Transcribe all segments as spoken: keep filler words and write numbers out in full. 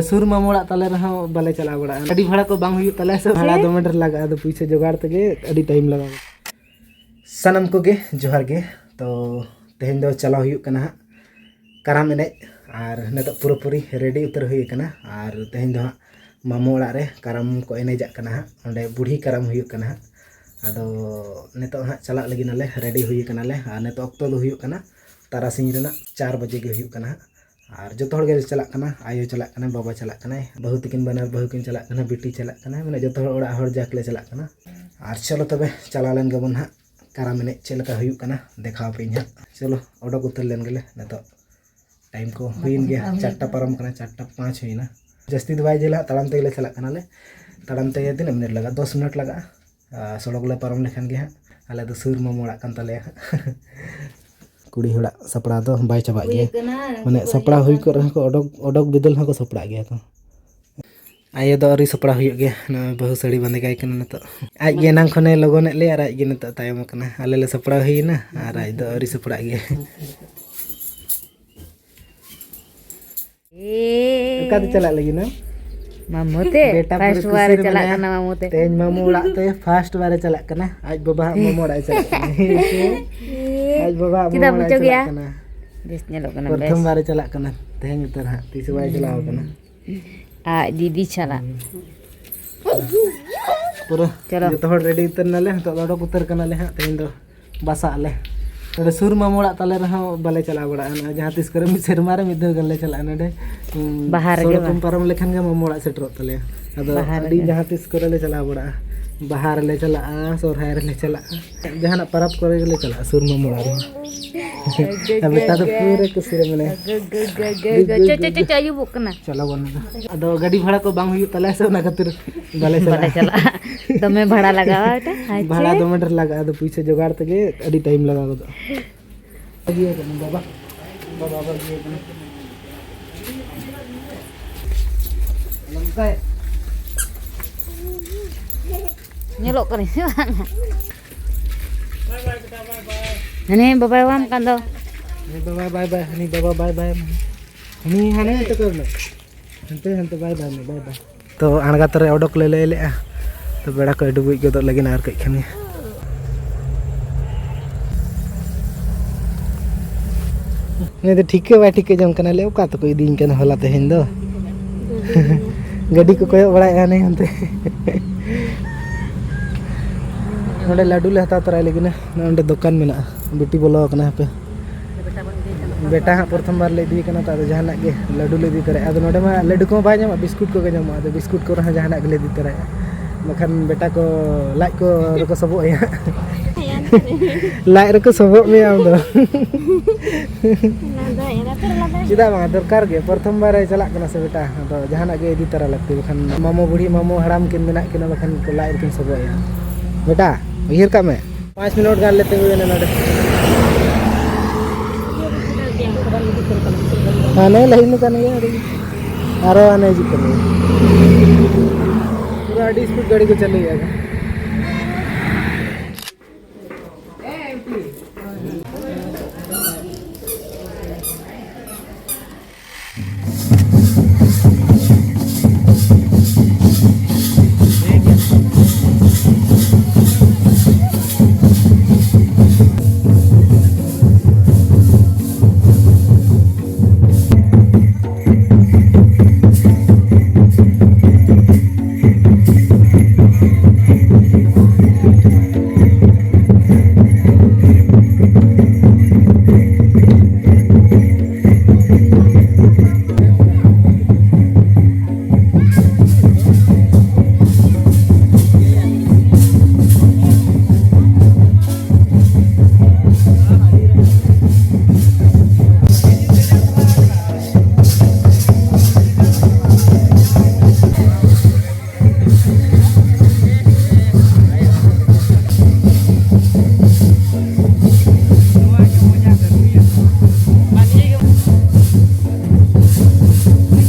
ᱥᱩᱨ ᱢᱟᱢᱚ ᱚᱲᱟᱜ ᱛᱟᱞᱮ ᱨᱮᱦᱚᱸ ᱵᱟᱞᱮ ᱪᱟᱞᱟᱣ ᱵᱟᱲᱟᱜᱼᱟ᱾ ᱜᱟᱹᱰᱤ ᱵᱷᱟᱲᱟ ᱠᱚ ᱵᱟᱝ ᱦᱩᱭᱩᱜ ᱛᱟᱞᱮᱭᱟ ᱥᱮ, ᱵᱷᱟᱲᱟ ᱫᱚᱢᱮ ᱰᱷᱮᱨ ᱞᱟᱜᱟᱜᱼᱟ, ᱟᱫᱚ ᱯᱩᱭᱥᱟᱹ ᱡᱚᱜᱟᱲ ᱛᱮᱜᱮ ᱟᱹᱰᱤ ᱴᱟᱭᱤᱢ ᱞᱟᱜᱟᱜᱼᱟ᱾ ᱥᱟᱱᱟᱢ ᱠᱚᱜᱮ ᱡᱚᱦᱟᱨ ᱜᱮ᱾ ᱛᱚ ᱛᱮᱦᱮᱧ ᱫᱚ ᱪᱟᱞᱟᱣ ᱦᱩᱭᱩᱜ ᱠᱟᱱᱟ ᱦᱟᱸᱜ ᱠᱟᱨᱟᱢ ᱮᱱᱮᱡ, ᱟᱨ ᱱᱤᱛᱚᱜ ᱯᱩᱨᱟᱹᱯᱩᱨᱤ ᱨᱮᱰᱤ ᱩᱛᱟᱹᱨ ᱦᱩᱭ ᱟᱠᱟᱱᱟ᱾ ᱟᱨ ᱛᱮᱦᱮᱧ ᱫᱚ ᱦᱟᱸᱜ ᱢᱟᱢᱚ ᱚᱲᱟᱜ ᱨᱮ ᱠᱟᱨᱟᱢ ᱠᱚ ᱮᱱᱮᱡᱟᱜ ᱠᱟᱱᱟ ᱦᱟᱸᱜ, ᱚᱸᱰᱮ ᱵᱩᱲᱦᱤ ᱠᱟᱨᱟᱢ ᱦᱩᱭᱩᱜ ᱠᱟᱱᱟ ᱦᱟᱸᱜ᱾ ᱟᱫᱚ ᱱᱤᱛᱚᱜ ᱦᱟᱸᱜ ᱪᱟᱞᱟᱜ ᱞᱟᱹᱜᱤᱫ ᱱᱟᱞᱮ, ᱨᱮᱰᱤ ᱦᱩᱭ ᱠᱟᱱᱟᱞᱮ᱾ ᱟᱨ ᱱᱤᱛᱚᱜ ᱚᱠᱛᱚ ᱫᱚ ᱦᱩᱭᱩᱜ ᱠᱟᱱᱟ ᱛᱟᱨᱟᱥᱤᱧ ᱨᱮᱱᱟᱜ ᱪᱟᱨ ᱵᱟᱡᱮ ᱜᱮ ᱦᱩᱭᱩᱜ ᱠᱟᱱᱟ ᱦᱟᱸᱜ᱾ ᱟᱨ ᱡᱚᱛᱚ ᱦᱚᱲ ᱜᱮᱞᱮ ᱪᱟᱞᱟᱜ ᱠᱟᱱᱟ, ᱟᱭᱳ ᱪᱟᱞᱟᱜ ᱠᱟᱱᱟᱭ, ᱵᱟᱵᱟ ᱪᱟᱞᱟᱜ ᱠᱟᱱᱟᱭ, ᱵᱟᱹᱦᱩ ᱛᱟᱹᱠᱤᱱ ᱵᱟᱱᱟᱨ ᱵᱟᱹᱦᱩ ᱠᱤᱱ ᱪᱟᱞᱟᱜ ᱠᱟᱱᱟ, ᱵᱤᱴᱤ ᱪᱟᱞᱟᱜ ᱠᱟᱱᱟᱭ, ᱢᱟᱱᱮ ᱡᱚᱛᱚ ᱦᱚᱲ ᱚᱲᱟᱜ ᱦᱚᱲ ᱡᱟᱠ ᱞᱮ ᱪᱟᱞᱟᱜ ᱠᱟᱱᱟ᱾ ᱟᱨ ᱪᱚᱞᱚ ᱛᱚᱵᱮ ᱪᱟᱞᱟᱣ ᱞᱮᱱ ᱜᱮᱵᱚᱱ ᱦᱟᱸᱜ, ᱠᱟᱨᱟᱢ ᱮᱱᱮᱡ ᱪᱮᱫ ᱞᱮᱠᱟ ᱦᱩᱭᱩᱜ ᱠᱟᱱᱟ ᱫᱮᱠᱷᱟᱣ ᱟᱯᱮᱭᱟᱹᱧ ᱦᱟᱸᱜ᱾ ᱪᱚᱞᱚ ᱚᱰᱚᱠ ᱩᱛᱟᱹᱨ ᱞᱮᱱ ᱜᱮᱞᱮ ᱱᱤᱛᱚᱜ᱾ ᱴᱟᱭᱤᱢ ᱠᱚ ᱦᱩᱭᱮᱱ ᱜᱮᱭᱟ, ᱪᱟᱨᱴᱟ ᱯᱟᱨᱚᱢ ᱠᱟᱱᱟ, ᱪᱟᱨᱴᱟ ᱯᱟᱸᱪ ᱦᱩᱭᱱᱟ᱾ ᱡᱟᱹᱥᱛᱤ ᱫᱚ ᱵᱟᱭ ᱡᱷᱟᱹᱞᱟ, ᱛᱟᱲᱟᱢ ᱛᱮᱜᱮ ᱞᱮ ᱪᱟᱞᱟᱜ ᱠᱟᱱᱟᱞᱮ᱾ ᱛᱟᱲᱟᱢ ᱛᱮᱜᱮ ᱛᱤᱱᱟᱹᱜ ᱢᱤᱱᱤᱴ ᱞᱟᱜᱟᱜᱼᱟ? ᱫᱚᱥ ᱢᱤᱱᱤᱴ ᱞᱟᱜᱟᱜᱼᱟ᱾ ᱟᱨ ᱥᱚᱲᱚᱠ ᱞᱮ ᱯᱟᱨᱚᱢ ᱞᱮᱠᱷᱟᱱ ᱜᱮ ᱦᱟᱸᱜ ᱟᱞᱮ ᱫᱚ ᱥᱩᱨ ᱢᱟᱢᱚ ᱚᱲᱟᱜ ᱠᱟᱱ ᱛᱟᱞᱮᱭᱟ ᱦᱟᱸᱜ᱾ ᱠᱩᱲᱤ ᱦᱚᱲᱟᱜ ᱥᱟᱯᱲᱟᱣ ᱫᱚ ᱵᱟᱭ ᱪᱟᱵᱟᱜ ᱜᱮᱭᱟ᱾ ᱢᱟᱱᱮ ᱥᱟᱯᱲᱟᱣ ᱦᱩᱭ ᱠᱚᱜ ᱨᱮᱦᱚᱸ ᱠᱚ ᱚᱰᱚᱠ, ᱚᱰᱚᱠ ᱵᱤᱫᱟᱹᱞ ᱦᱚᱸᱠᱚ ᱥᱟᱯᱲᱟᱜ ᱜᱮᱭᱟ ᱠᱚ᱾ ᱟᱭᱳ ᱫᱚ ᱟᱹᱣᱨᱤ ᱥᱟᱯᱲᱟᱣ ᱦᱩᱭᱩᱜ ᱜᱮᱭᱟ, ᱱᱚᱜᱼᱚᱭ ᱵᱟᱹᱦᱩ ᱥᱟᱹᱲᱤ ᱵᱟᱸᱫᱮ ᱠᱟᱭ ᱠᱟᱱᱟ ᱱᱤᱛᱚᱜ᱾ ᱟᱡ ᱜᱮ ᱮᱱᱟᱝ ᱠᱷᱚᱱᱮ ᱞᱚᱜᱚᱱᱮᱫ ᱞᱮᱭᱟ ᱟᱨ ᱟᱡ ᱜᱮ ᱱᱤᱛᱚᱜ ᱛᱟᱭᱚᱢ ᱟᱠᱟᱱᱟ᱾ ᱟᱞᱮ ᱞᱮ ᱥᱟᱯᱲᱟᱣ ᱦᱩᱭᱮᱱᱟ ᱟᱨ ᱟᱡ ᱫᱚ ᱟᱹᱣᱨᱤ ᱥᱟᱯᱲᱟᱜ ᱜᱮᱭᱟ᱾ ᱚᱠᱟᱛᱮ ᱪᱟᱞᱟᱜ ᱞᱟᱹᱜᱤᱫ ᱱᱟ? ᱢᱟᱢᱩ ᱛᱮ ᱵᱮᱴᱟ ᱯᱩᱨᱟᱹ ᱯᱷᱟᱥᱴ ᱠᱩᱥᱤ ᱵᱟᱨ ᱨᱮ ᱪᱟᱞᱟᱜ ᱢᱮᱱᱟᱭᱟ᱾ ᱠᱟᱱᱟ ᱢᱟᱢᱩ ᱛᱮ᱾ ᱛᱮᱦᱮᱧ ᱢᱟᱢᱩ ᱚᱲᱟᱜ ᱛᱮ ᱯᱷᱟᱥᱴ ᱵᱟᱨ ᱮ ᱪᱟᱞᱟᱜ ᱠᱟᱱᱟ᱾ ᱟᱡ ᱵᱟᱵᱟ ᱦᱟᱜ ᱢᱟᱢᱩ ᱚᱲᱟᱜ ᱮ ᱪᱟᱞᱟᱜ ᱠᱟᱱᱟ᱾ ᱟᱡ ᱵᱟᱵᱟ ᱦᱟᱜ ᱪᱮᱫᱟᱜ ᱢᱟᱢᱩ ᱚᱲᱟᱜ ᱮ ᱵᱩᱡᱷᱟᱹᱣ ᱜᱮᱭᱟ? ᱪᱟᱞᱟᱜ ᱠᱟᱱᱟ᱾ ᱵᱮᱥ ᱧᱮᱞᱚᱜ ᱠᱟᱱᱟ, ᱯᱨᱚᱛᱷᱚᱢ ᱵᱮᱥ᱾ ᱵᱟᱨ ᱮ ᱪᱟᱞᱟᱜ ᱠᱟᱱᱟ ᱛᱮᱦᱮᱧ ᱩᱛᱟᱹᱨ ᱦᱟᱸᱜ, ᱛᱤᱥ ᱦᱚᱸ ᱵᱟᱭ ᱪᱟᱞᱟᱣ ᱠᱟᱱᱟ᱾ ᱟᱡ ᱫᱤᱫᱤ ᱪᱟᱞᱟᱜ᱾ ᱯᱩᱨᱟᱹ ᱪᱚᱞᱚ᱾ ᱡᱚᱛᱚ ᱦᱚᱲ ᱨᱮᱰᱤ ᱩᱛᱟᱹᱨ ᱱᱟᱞᱮ, ᱱᱤᱛᱚᱜ ᱫᱚ ᱚᱰᱚᱠ ᱩᱛᱟᱹᱨ ᱠᱟᱱᱟᱞᱮ ᱦᱟᱸᱜ ᱛᱮᱦᱮᱧ ᱫᱚ᱾ ᱵᱟᱥᱟᱜ ᱟᱞᱮ᱾ ᱱᱚᱰᱮ ᱥᱩᱨ ᱢᱟᱢᱚ ᱚᱲᱟᱜ ᱛᱟᱞᱮ ᱨᱮᱦᱚᱸ ᱵᱟᱞᱮ ᱪᱟᱞᱟᱣ ᱵᱟᱲᱟᱜᱼᱟ᱾ ᱱᱚᱜᱼᱚᱭ ᱡᱟᱦᱟᱸ ᱛᱤᱥ ᱠᱚᱨᱮ ᱢᱤᱫ ᱥᱮᱨᱢᱟ ᱨᱮ ᱢᱤᱫ ᱫᱷᱟᱣ ᱜᱟᱱ ᱞᱮ ᱪᱟᱞᱟᱜᱼᱟ᱾ ᱱᱚᱰᱮ, ᱩᱸ, ᱵᱟᱦᱟ ᱨᱮᱜᱮ ᱥᱚᱲᱚᱠ ᱵᱟᱝ? ᱮᱢ ᱯᱟᱨᱚᱢ ᱞᱮᱠᱷᱟᱱ ᱜᱮ ᱢᱟᱢᱚ ᱚᱲᱟᱜ ᱥᱮᱴᱮᱨᱚᱜ ᱛᱟᱞᱮᱭᱟ᱾ ᱟᱫᱚ ᱵᱟᱦᱟ ᱟᱹᱰᱤ ᱨᱮᱜᱮ᱾ ᱡᱟᱦᱟᱸ ᱛᱤᱥ ᱠᱚᱨᱮ ᱞᱮ ᱪᱟᱞᱟᱣ ᱵᱟᱲᱟᱜᱼᱟ᱾ ᱵᱟᱦᱟ ᱨᱮᱞᱮ ᱪᱟᱞᱟᱜᱼᱟ, ᱥᱚᱨᱦᱟᱭ ᱨᱮᱞᱮ ᱪᱟᱞᱟᱜᱼᱟ, ᱡᱟᱦᱟᱱᱟᱜ ᱯᱟᱨᱟᱵᱽ ᱠᱚᱨᱮ ᱜᱮᱞᱮ ᱪᱟᱞᱟᱜᱼᱟ ᱥᱩᱨ ᱢᱟᱢᱚ ᱚᱲᱟᱜ ᱨᱮᱦᱚᱸ᱾ ᱟᱨ ᱵᱮᱴᱟ ᱫᱚ ᱯᱩᱨᱟᱹ ᱠᱩᱥᱤ ᱨᱮ ᱢᱮᱱᱟᱭᱟ᱾ ᱪᱚ, ᱪᱚ, ᱪᱚ, ᱪᱚ, ᱟᱹᱭᱩᱵᱚᱜ ᱠᱟᱱᱟ᱾ ᱪᱚᱞᱚ ᱵᱚᱱ᱾ ᱟᱫᱚ ᱜᱟᱹᱰᱤ ᱵᱷᱟᱲᱟ ᱠᱚ ᱵᱟᱝ ᱦᱩᱭᱩᱜ ᱛᱟᱞᱮᱭᱟ ᱥᱮ, ᱚᱱᱟ ᱠᱷᱟᱹᱛᱤᱨ ᱵᱟᱞᱮ ᱵᱟᱞᱮ ᱪᱟᱞᱟᱜᱼᱟ᱾ ᱪᱟᱞᱟᱜᱼᱟ᱾ ᱫᱚᱢᱮ ᱵᱷᱟᱲᱟ ᱞᱟᱜᱟᱜᱼᱟ ᱮᱴᱟ᱾ ᱟᱪᱪᱷᱟ᱾ ᱵᱷᱟᱲᱟ ᱫᱚᱢᱮ ᱰᱷᱮᱨ ᱞᱟᱜᱟᱜᱼᱟ, ᱟᱫᱚ ᱯᱩᱭᱥᱟᱹ ᱡᱚᱜᱟᱲ ᱛᱮᱜᱮ ᱟᱹᱰᱤ ᱴᱟᱭᱤᱢ ᱞᱟᱜᱟᱣ ᱜᱚᱫᱚᱜᱼᱟ᱾ ᱵᱟᱹᱜᱤᱭᱟᱹ ᱠᱟᱱᱟ ᱵᱟᱵᱟ, ᱵᱟᱵᱟ ᱵᱟᱹᱜᱤᱭᱟᱹ ᱠᱟᱱᱟ᱾ ᱱᱚᱝᱠᱟᱭ᱾ ᱧᱮᱞᱚᱜ ᱠᱟᱹᱱᱟᱹᱧ ᱥᱮ ᱵᱟᱝ? ᱦᱟᱱᱮ ᱵᱟᱵᱟᱭ ᱦᱚᱦᱚᱣᱟᱢ ᱠᱟᱱ ᱫᱚ᱾ ᱦᱟᱹᱱᱤ ᱵᱟᱵᱟ ᱵᱟᱭ ᱵᱟᱭ, ᱦᱟᱹᱱᱤ ᱵᱟᱵᱟ ᱵᱟᱭ ᱵᱟᱭ᱾ ᱦᱟᱹᱱᱤ ᱦᱟᱱᱮ ᱛᱟᱠᱚ ᱨᱮᱱᱟᱜ᱾ ᱦᱟᱱᱛᱮ ᱦᱟᱱᱛᱮ ᱵᱟᱭ ᱵᱟᱭ ᱢᱮ, ᱵᱟᱭ ᱵᱟᱭ᱾ ᱛᱚ ᱟᱬᱜᱟᱛ ᱨᱮ ᱚᱰᱚᱠ ᱞᱮ ᱞᱟᱹᱭ ᱞᱮᱜᱼᱟ᱾ ᱛᱚ ᱵᱮᱲᱟ ᱠᱚ ᱰᱩᱵᱩᱡ ᱜᱚᱫᱚᱜ ᱞᱟᱹᱜᱤᱫ ᱟᱨ ᱠᱟᱹᱡ ᱠᱷᱟᱱ ᱜᱮ᱾ ᱩᱱᱤ ᱫᱚ ᱴᱷᱤᱠᱟᱹ ᱵᱟᱭ ᱴᱷᱤᱠᱟᱹ ᱡᱚᱝ ᱠᱟᱱᱟ, ᱞᱟᱹᱭ ᱚᱠᱟ ᱛᱮᱠᱚ ᱤᱫᱤᱧ ᱠᱟᱱᱟ ᱦᱚᱞᱟ ᱛᱮᱦᱮᱧ ᱫᱚ᱾ ᱜᱟᱹᱰᱤ ᱠᱚ ᱠᱚᱭᱚᱜ ᱵᱟᱲᱟᱭᱮᱫᱼᱟ ᱱᱤᱭᱟᱹ ᱦᱟᱱᱛᱮ᱾ ᱱᱚᱰᱮ ᱞᱟᱹᱰᱩ ᱞᱮ ᱦᱟᱛᱟᱣ ᱛᱚᱨᱟᱭ ᱞᱟᱹᱜᱤᱫ ᱱᱟ᱾ ᱱᱚᱰᱮ ᱫᱚᱠᱟᱱ ᱢᱮᱱᱟᱜᱼᱟ, ᱵᱤᱴᱤ ᱵᱚᱞᱚ ᱟᱠᱟᱱᱟ ᱦᱟᱯᱮ᱾ ᱵᱮᱴᱟ ᱦᱟᱸᱜ ᱯᱨᱚᱛᱷᱚᱢ ᱵᱟᱨ ᱞᱮ ᱤᱫᱤᱭᱮ ᱠᱟᱱᱟ, ᱛᱚ ᱟᱫᱚ ᱡᱟᱦᱟᱱᱟᱜ ᱜᱮ ᱞᱟᱹᱰᱩ ᱞᱮ ᱤᱫᱤ ᱛᱚᱨᱟᱭᱟ᱾ ᱟᱫᱚ ᱱᱚᱰᱮ ᱢᱟ ᱞᱟᱹᱰᱩ ᱠᱚᱦᱚᱸ ᱵᱟᱭ ᱧᱟᱢᱚᱜᱼᱟ, ᱵᱤᱥᱠᱩᱴ ᱠᱚᱜᱮ ᱧᱟᱢᱚᱜᱼᱟ᱾ ᱟᱫᱚ ᱵᱤᱥᱠᱩᱴ ᱠᱚᱨᱮ ᱦᱚᱸ ᱡᱟᱦᱟᱱᱟᱜ ᱜᱮᱞᱮ ᱤᱫᱤ ᱛᱚᱨᱟᱭᱟ, ᱵᱟᱠᱷᱟᱱ ᱵᱮᱴᱟ ᱠᱚ ᱞᱟᱡ ᱠᱚ ᱨᱮᱠᱚ ᱥᱚᱵᱚᱜ ᱟᱭᱟ᱾ ᱞᱟᱡ ᱨᱮᱠᱚ ᱥᱚᱵᱚᱜ ᱢᱮᱭᱟ ᱟᱢ ᱫᱚ᱾ ᱪᱮᱫᱟᱜ ᱵᱟᱝ, ᱫᱚᱨᱠᱟᱨ ᱜᱮ, ᱯᱨᱚᱛᱷᱚᱢ ᱵᱟᱨᱮ ᱪᱟᱞᱟᱜ ᱠᱟᱱᱟ ᱥᱮ ᱵᱮᱴᱟ, ᱟᱫᱚ ᱡᱟᱦᱟᱱᱟᱜ ᱜᱮ ᱤᱫᱤ ᱛᱚᱨᱟ ᱞᱟᱹᱠᱛᱤ, ᱵᱟᱠᱷᱟᱱ ᱢᱟᱢᱚ ᱵᱩᱲᱦᱤ ᱢᱟᱢᱚ ᱦᱟᱲᱟᱢ ᱠᱤᱱ ᱢᱮᱱᱟᱜ ᱠᱤᱱᱟ, ᱵᱟᱠᱷᱟᱱ ᱠᱚ ᱞᱟᱡ ᱨᱮᱠᱤᱱ ᱥᱚᱵᱚᱜ ᱮᱭᱟ᱾ ᱵᱮᱴᱟ, ᱩᱭᱦᱟᱹᱨ ᱠᱟᱜ ᱢᱮ᱾ ᱯᱟᱸᱪ ᱢᱤᱱᱤᱴ ᱜᱟᱱ ᱞᱮ ᱛᱤᱸᱜᱩᱭᱮᱱᱟ ᱱᱚᱰᱮ᱾ ᱦᱟᱱᱮ ᱞᱟᱭᱤᱱ ᱠᱟᱱ ᱜᱮᱭᱟ, ᱟᱹᱰᱤ, ᱟᱨᱚ ᱦᱟᱱᱮ ᱦᱤᱡᱩᱜ ᱠᱟᱱ ᱜᱮᱭᱟ᱾ ᱯᱩᱨᱟᱹ ᱟᱹᱰᱤ ᱥᱯᱤᱰ ᱜᱟᱹᱰᱤ ᱠᱚ ᱪᱟᱹᱞᱩᱭᱮᱫᱼᱟ᱾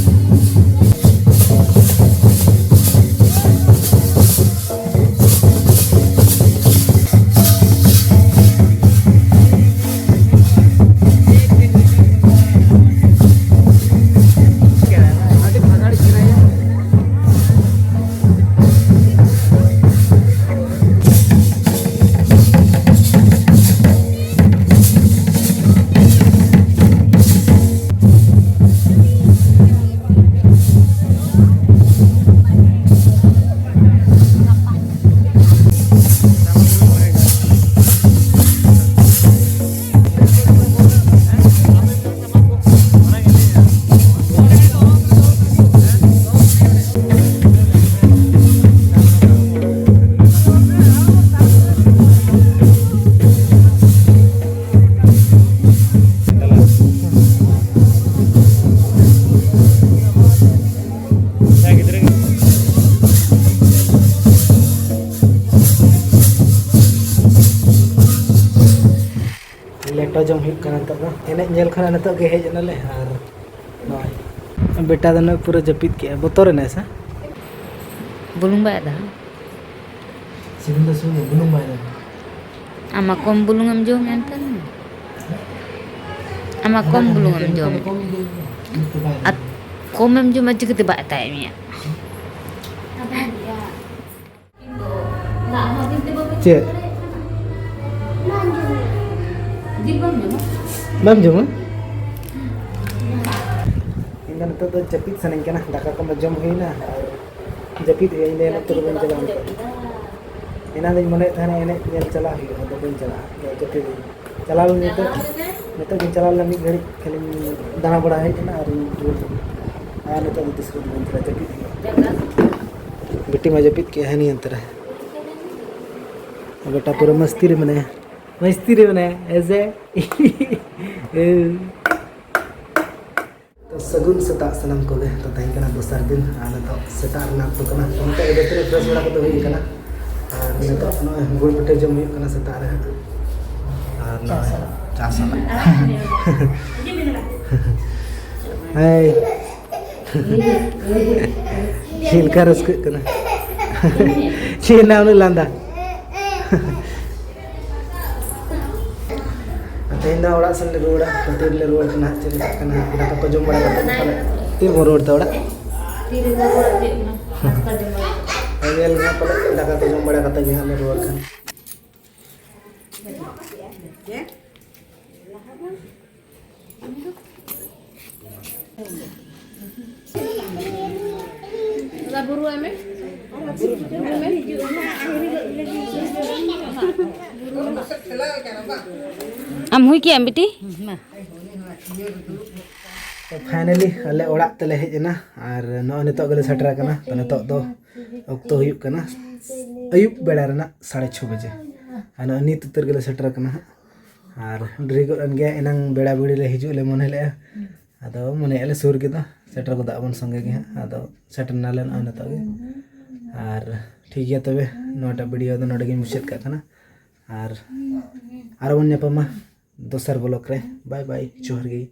ᱞᱮᱴᱚ ᱡᱚᱢ ᱦᱩᱭᱩᱜ ᱠᱟᱱᱟ ᱱᱤᱛᱚᱜ ᱫᱚ᱾ ᱮᱱᱮᱡ ᱧᱮᱞ ᱠᱷᱚᱱᱟᱜ ᱱᱤᱛᱚᱜ ᱜᱮ ᱦᱮᱡ ᱮᱱᱟᱞᱮ᱾ ᱟᱨ ᱱᱚᱜᱼᱚᱭ ᱵᱮᱴᱟ ᱫᱚ ᱱᱚᱜᱼᱚᱭ ᱯᱩᱨᱟᱹ ᱡᱟᱹᱯᱤᱫ ᱠᱮᱜᱼᱟ, ᱵᱚᱛᱚᱨ ᱮᱱᱟᱭ ᱥᱮ? ᱵᱩᱞᱩᱝ ᱵᱟᱭ ᱟᱫᱟ᱾ ᱥᱤᱵᱤᱞ ᱫᱚ ᱥᱤᱵᱤᱞ, ᱵᱩᱞᱩᱝ ᱵᱟᱭ ᱞᱟᱜᱟᱣ᱾ ᱟᱢ ᱢᱟ ᱠᱚᱢ ᱵᱩᱞᱩᱝ ᱮᱢ ᱡᱚᱢ ᱮᱱᱛᱮ᱾ ᱟᱢ ᱢᱟ ᱠᱚᱢ ᱵᱩᱞᱩᱝ ᱮᱢ ᱡᱚᱢ᱾ ᱠᱚᱢ ᱜᱮ ᱡᱚᱢ᱾ ᱟᱨ ᱠᱚᱢᱮᱢ ᱡᱚᱢᱟ, ᱪᱤᱠᱟᱹᱛᱮ ᱵᱟᱭ ᱟᱛᱟᱭᱮᱫ ᱢᱮᱭᱟ? ᱪᱮᱫ? ᱵᱟᱢ ᱡᱚᱢᱟ? ᱤᱧ ᱫᱚ ᱱᱤᱛᱚᱜ ᱫᱚ ᱡᱟᱹᱯᱤᱫ ᱥᱟᱱᱟᱧ ᱠᱟᱱᱟ, ᱫᱟᱠᱟ ᱠᱚᱢᱟ ᱡᱚᱢ ᱦᱩᱭᱱᱟ, ᱟᱨ ᱡᱟᱹᱯᱤᱫ ᱦᱩᱭᱩᱜᱼᱟ᱾ ᱤᱧ ᱫᱚ ᱱᱤᱛᱚᱜ ᱫᱚ ᱵᱟᱹᱧ ᱪᱟᱞᱟᱜᱼᱟ ᱱᱤᱛᱚᱜ᱾ ᱮᱱᱟᱝ ᱫᱚᱧ ᱢᱚᱱᱮᱭᱮᱫ ᱛᱟᱦᱮᱱᱟ ᱮᱱᱮᱡ ᱧᱮᱞ ᱪᱟᱞᱟᱜ ᱦᱩᱭᱩᱜᱼᱟ, ᱟᱫᱚ ᱵᱟᱹᱧ ᱪᱟᱞᱟᱜᱼᱟ, ᱡᱟᱹᱯᱤᱫ ᱦᱩᱭᱩᱜᱼᱟ᱾ ᱪᱟᱞᱟᱣ ᱞᱮᱱ ᱱᱤᱛᱚᱜ, ᱱᱤᱛᱚᱜ ᱜᱤᱧ ᱪᱟᱞᱟᱣ ᱞᱮᱱᱟ, ᱢᱤᱫ ᱜᱷᱟᱹᱲᱤᱡ ᱠᱷᱟᱹᱞᱤᱧ ᱫᱟᱬᱟ ᱵᱟᱲᱟ ᱦᱮᱡ ᱮᱱᱟ ᱟᱨᱤᱧ ᱨᱩᱣᱟᱹᱲ ᱠᱟᱱᱟ᱾ ᱟᱨ ᱱᱤᱛᱚᱜ ᱫᱚ ᱛᱤᱥ ᱨᱮ ᱵᱟᱹᱧ ᱪᱟᱞᱟᱜᱼᱟ, ᱡᱟᱹᱯᱤᱫ ᱦᱩᱭᱩᱜᱼᱟ᱾ ᱵᱤᱴᱤ ᱢᱟ ᱡᱟᱹᱯᱤᱫ ᱠᱮᱜᱼᱟ ᱦᱟᱹᱱᱤ ᱦᱟᱱᱛᱮ ᱨᱮ᱾ ᱵᱮᱴᱟ ᱯᱩᱨᱟᱹ ᱢᱟᱹᱥᱛᱤ ᱨᱮ ᱢᱮᱱᱟᱭᱟ, ᱢᱟᱹᱥᱛᱤ ᱨᱮ ᱢᱮᱱᱟᱭᱟ, ᱮᱥᱮ᱾ ᱛᱚ, ᱥᱟᱹᱜᱩᱱ ᱥᱮᱛᱟᱜ ᱥᱟᱱᱟᱢ ᱠᱚᱜᱮ᱾ ᱛᱚ, ᱛᱮᱦᱮᱧ ᱠᱟᱱᱟ ᱫᱚᱥᱟᱨ ᱫᱤᱱ, ᱟᱨ ᱱᱤᱛᱚᱜ ᱥᱮᱛᱟᱜ ᱨᱮᱱᱟᱜ ᱚᱠᱛᱚ ᱠᱟᱱᱟ᱾ ᱛᱚ, ᱱᱤᱛᱚᱜ ᱜᱮ ᱫᱟᱹᱛᱟᱹᱱᱤ ᱯᱷᱨᱮᱥ ᱵᱟᱲᱟ ᱠᱟᱛᱮ ᱦᱩᱭ ᱠᱟᱱᱟ᱾ ᱟᱨ ᱱᱤᱛᱚᱜ ᱱᱚᱜᱼᱚᱭ ᱜᱩᱲ ᱯᱤᱴᱷᱟᱹ ᱡᱚᱢ ᱦᱩᱭᱩᱜ ᱠᱟᱱᱟ ᱥᱮᱛᱟᱜ ᱨᱮ ᱦᱟᱸᱜ᱾ ᱟᱨ ᱱᱚᱜᱼᱚᱭ ᱪᱟ ᱥᱟᱞᱟᱜ᱾ ᱦᱮᱸ᱾ ᱪᱮᱫ ᱞᱮᱠᱟ ᱨᱟᱹᱥᱠᱟᱹᱜ ᱠᱟᱱᱟ? ᱪᱮᱫ ᱨᱮᱱᱟᱜ ᱩᱱᱟᱹᱜ ᱞᱟᱸᱫᱟ? ᱛᱮᱦᱮᱧ ᱫᱚ ᱚᱲᱟᱜ ᱥᱮᱱ ᱞᱮ ᱨᱩᱣᱟᱹᱲᱟ᱾ ᱛᱤ ᱨᱮᱞᱮ ᱨᱩᱣᱟᱹᱲ ᱠᱟᱱᱟ, ᱪᱮᱫ ᱞᱮᱠᱟᱜ ᱠᱟᱱᱟ? ᱫᱟᱠᱟ ᱠᱚ ᱡᱚᱢ ᱵᱟᱲᱟ ᱠᱟᱛᱮ ᱯᱟᱞᱮ ᱛᱤᱨᱮᱵᱚᱱ ᱨᱩᱣᱟᱹᱲ ᱛᱮ ᱚᱲᱟᱜ? ᱛᱤᱨᱮ ᱨᱩᱣᱟᱹᱲ ᱦᱩᱭᱩᱜ ᱠᱟᱱᱟ? ᱫᱟᱠᱟ ᱡᱚᱢ ᱵᱟᱲᱟ ᱠᱟᱛᱮ᱾ ᱧᱮᱞ ᱢᱮ ᱦᱟᱸᱜ ᱯᱟᱞᱮ ᱫᱟᱠᱟ ᱠᱚ ᱡᱚᱢ ᱵᱟᱲᱟ ᱠᱟᱛᱮ ᱜᱮ ᱦᱟᱸᱜ ᱞᱮ ᱨᱩᱣᱟᱹᱲ ᱠᱷᱟᱱ᱾ ᱟᱢ ᱦᱩᱭ ᱠᱮᱜ ᱟᱢ ᱵᱤᱴᱤ? ᱛᱚ, finally ᱟᱞᱮ ᱚᱲᱟᱜ ᱛᱮᱞᱮ ᱦᱮᱡ ᱮᱱᱟ ᱟᱨ ᱱᱚᱜᱼᱚᱭ ᱱᱤᱛᱚᱜ ᱜᱮᱞᱮ ᱥᱮᱴᱮᱨ ᱟᱠᱟᱱᱟ᱾ ᱛᱚ, ᱱᱤᱛᱚᱜ ᱫᱚ ᱚᱠᱛᱚ ᱦᱩᱭᱩᱜ ᱠᱟᱱᱟ ᱟᱹᱭᱩᱵ ᱵᱮᱲᱟ ᱨᱮᱱᱟᱜ ᱥᱟᱲᱮ ᱪᱷᱚ ᱵᱟᱡᱮ᱾ ᱟᱨ ᱱᱚᱜᱼᱚᱭ ᱱᱤᱛ ᱩᱛᱟᱹᱨ ᱜᱮᱞᱮ ᱥᱮᱴᱮᱨ ᱟᱠᱟᱱᱟ ᱦᱟᱸᱜ᱾ ᱟᱨ ᱰᱮᱨᱤ ᱜᱚᱫ ᱮᱱ ᱜᱮᱭᱟ, ᱮᱱᱟᱝ ᱵᱮᱲᱟ ᱵᱮᱲᱤ ᱞᱮ ᱦᱤᱡᱩᱜ ᱞᱮ ᱢᱚᱱᱮ ᱞᱮᱫᱼᱟ, ᱟᱫᱚ ᱢᱚᱱᱮᱭᱮᱫᱼᱟ ᱞᱮ ᱥᱩᱨ ᱜᱮᱫᱚ ᱥᱮᱴᱮᱨ ᱜᱚᱫᱚᱜ ᱟᱵᱚᱱ ᱥᱚᱸᱜᱮ ᱜᱮ ᱦᱟᱸᱜ᱾ ᱟᱫᱚ ᱥᱮᱴᱮᱨ ᱱᱟᱞᱮ ᱱᱚᱜᱼᱚᱭ ᱱᱤᱛᱚᱜ ᱜᱮ᱾ ᱟᱨ ᱴᱷᱤᱠ ᱜᱮᱭᱟ, ᱛᱚᱵᱮ ᱱᱚᱣᱟᱴᱟᱜ video ᱫᱚ ᱱᱚᱰᱮ ᱜᱤᱧ ᱢᱩᱪᱟᱹᱫ ᱠᱟᱜ ᱠᱟᱱᱟ᱾ ᱟᱨ ᱟᱨᱚ ᱵᱚᱱ ᱧᱟᱯᱟᱢᱟ᱾ ᱫᱚᱥᱟᱨ ᱵᱞᱚᱜ ᱨᱮ᱾ ᱵᱟᱭ ᱵᱟᱭ, ᱡᱚᱦᱟᱨ ᱜᱮ᱾